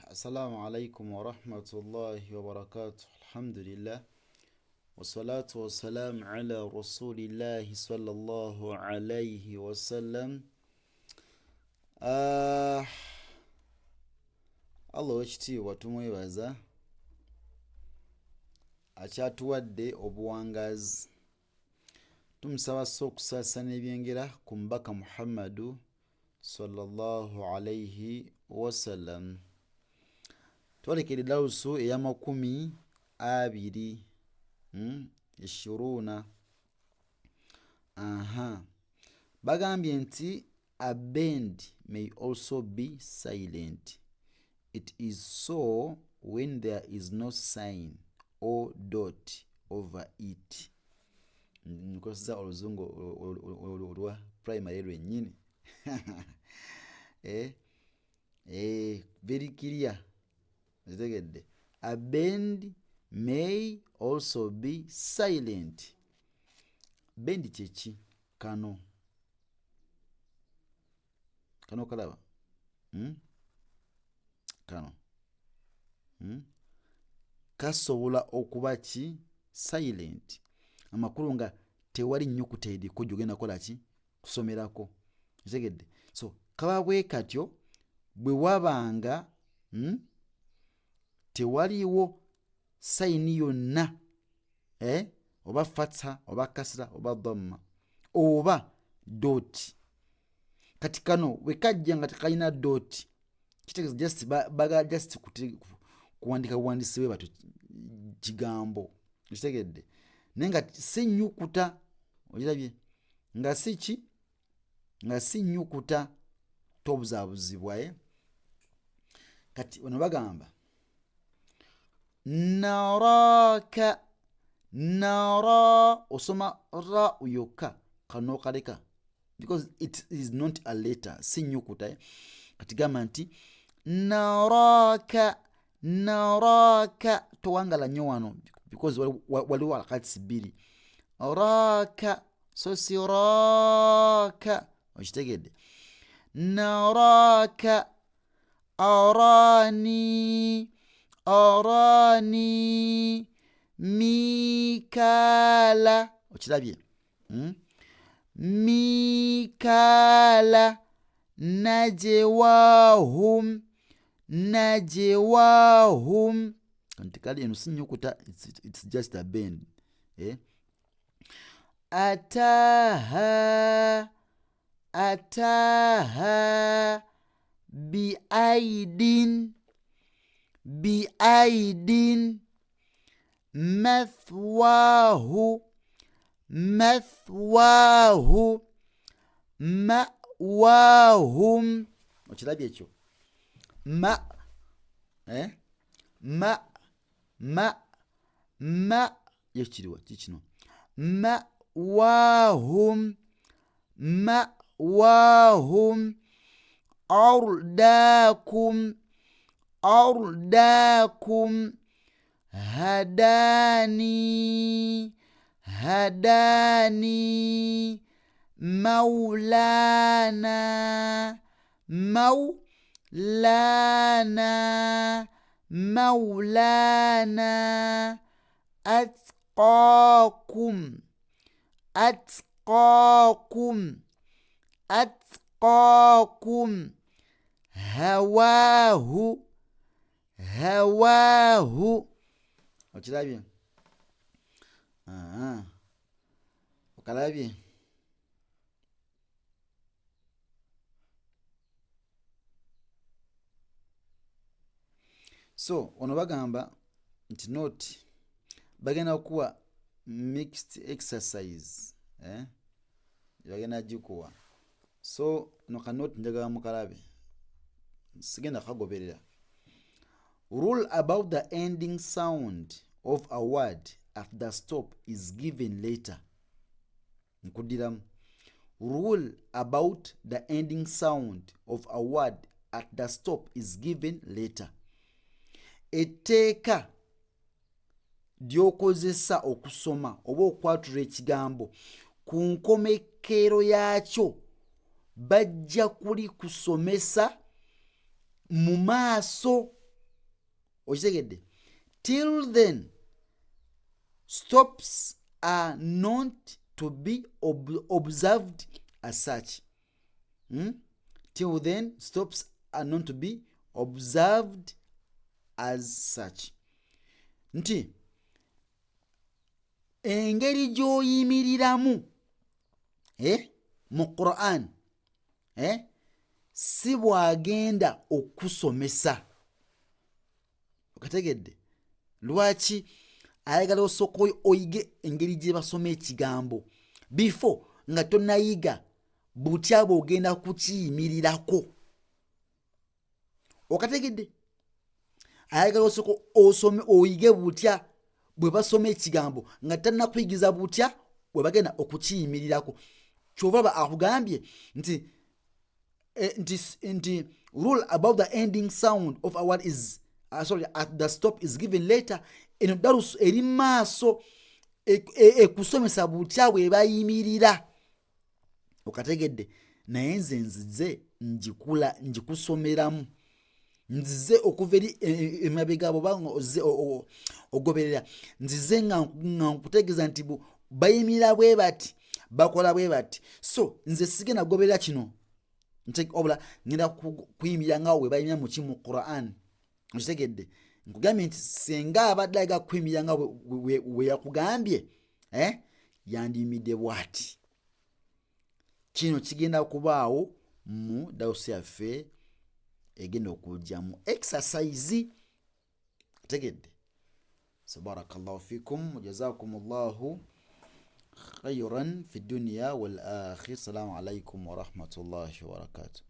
Assalamu alaikum warahmatullahi wabarakatuh. Alhamdulillah wassalatu wassalamu ala rasulillahi sallallahu alaihi wasallam. Allah owekitiibwa tumwebaza akyatuwadde obuwangazi. Tumusaba sso okusaasira n'ebyengera ku mubaka Muhammadu sallallahu alaihi wasallam. Twalekera edawusu ey'amakumi abiri, Ishiruuna. Aha, bagambye nti a bend may also be silent. It is so when there is no sign or dot over it. Nkozesa oluzungu olwa primary lwennyini. Very clear. Okitegedde? A bend may also be silent. Bend kyeki? Kano. Kano kalaba? Kano. Kasobola okuba ki? Silent. Amakulu nga tewali nnyukuta eriko gy'ogenda kukola ki? Kusomerako. Okitegedde? So kaba bwe katyo bwe wabanga, tewaliiwo sayini yonna, oba fatha oba kasra oba dhamma oba dot. Kati kano bwe kajja nga tekalina dot, kitegeeza just bagala just kuwandika buwandiisi bwe batyo kigambo. Okitegedde? Naye nga si nnyukuta, okirabye? Nga si ki? Nga si nnyukuta, tobuzaabuzibwa, Kati bano bagamba naraka, nara, osoma ra yokka, kano kaleka because it is not a letter, si nnyukuta, Kati gamba nti naraka, naraka, towangala nnyo wano because waliwo alakatisi bbiri, raka so si raka. Okitegedde? Naraka, arani, arani, mikala. Okirabye? Mikala, najewahum, najewahum. Nti kale eno si nnyukuta, it's just a bend. Ataha, ataha, biaidin, biaidin, mathwahu, mathwahu, mawahum. Okirabye ekyo? Ma, Ma, ma, ma, yekiriwa kikino, mawahum, mawahum, ardakum, ardakum, hadani, hadani, maulana, maulana, maulana, atqakum, atqakum, atqakum, hawahu, hawahu. Okirabye? Aha. Okalabye? So ono bagamba nti note bagenda kukuwa mixed exercise, Bagenda gikuwa. So no ka note njagala mukalabe, sigenda kagoberera. Rule about the ending sound of a word at the stop is given later. Nkuddiramu. Rule about the ending sound of a word at the stop is given later. Etteeka ly'okozesa okusoma oba okwatula ekigambo ku nkomekero yaakyo bajja kulikusomesa mu maaso. Okitegedde? Till then stops are not to be observed as such. Till then stops are not to be observed as such. Nti engeri gy'oyimiriramu mu Quran si bw'agenda okusomesa. Okategedde lwaki ayagala osooka oyige engeri gye basoma ekigambo before nga tonayiga butya bw'ogenda kukiyimirirako? Okategedde? Ayagala osooka osome, oyige butya bwe basoma ekigambo nga tannakuyigiza butya bwe bagenda okukiyimirirako. Kyova ba akugambye nti rule about the ending sound of a word is sorry, at the stop is given later. Eno darusu eri maaso ekusomesa butya bwe bayimirira. Okategedde? Naye nze nzize njikula njikusomeramu, nzize okuva eri emabega bwoba nga ozze ogoberera, nzize nga nkutegeeza nti bayimirira bwe bati, bakola bwe bati. So nze sigenda kugoberera kino, wabula ngenda kuyimirira nga we bayimirira muki? Mu Quran. Okitegedde? Nkugambye nti senga abadde ayagala kuyimirira nga we yakugambye, yandiyimiridde bwati. Kino kigenda kubaawo mu dawusi yaffe egenda okujja mu exercise. Tegedde? So barakallahu fikum, jazakum llahu khairan fi dunya wal akhir. Salamu alaikum warahmatullahi wabarakatuh.